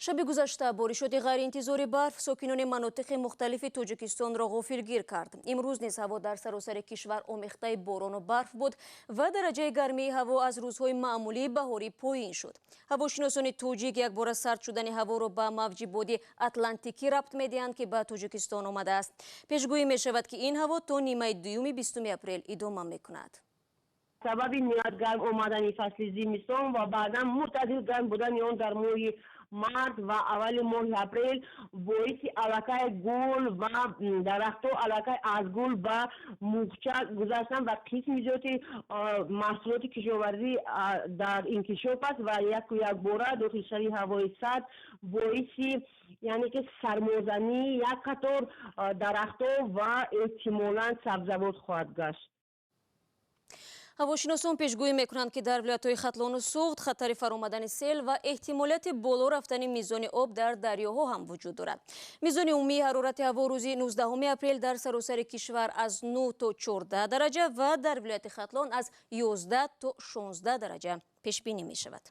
Шаби гузашта боришоти ғайриинтизори барф сокинони манотиқи мухталифи Тоҷикистонро ғофилгир кард. Имрӯз низ ҳаво дар саросари кишвар омехтаи борону барф буд ва дараҷаи гармии ҳаво аз рӯзҳои маъмулии баҳорӣ поин шуд. Ҳавошиносони тоҷик якбора сард шудани ҳаворо ба мавҷи боди атлантикӣ рабт медиҳанд, ки ба Тоҷикистон омадааст. Пешгӯӣ мешавад, ки ин ҳаво то нимаи дуюми 20 апрел идома мекунад. Сабаби ниҳоят гарм омадани фасли зимистон ва баъдан мӯътадил гарм будани он дар моҳи март ва аввали моҳи апрел боиси аллакай гул ва дарахтҳо аллакай аз гул ба муғча гузаштан ва қисми зиёди маҳсулоти кишоварзӣ дар инкишоф аст ва яку якбора дохилшавии ҳавои сард боиси, яъне ки, сармозании як қатор дарахтҳо ва эҳтимолан сабзавот хоҳад гашт. Ҳавошиносон пешгӯӣ мекунанд, ки дар вилоятҳои Хатлону Суғд хатари фаромадани сел ва эҳтимолияти боло рафтани мизони об дар дарёҳо ҳам вуҷуд дорад. Мизони умумии ҳарорати ҳаво рӯзи 19 апрел дар саросари кишвар аз 9 то 14 дараҷа ва дар вилояти Хатлон аз 11 то 16 дараҷа пешбинӣ мешавад.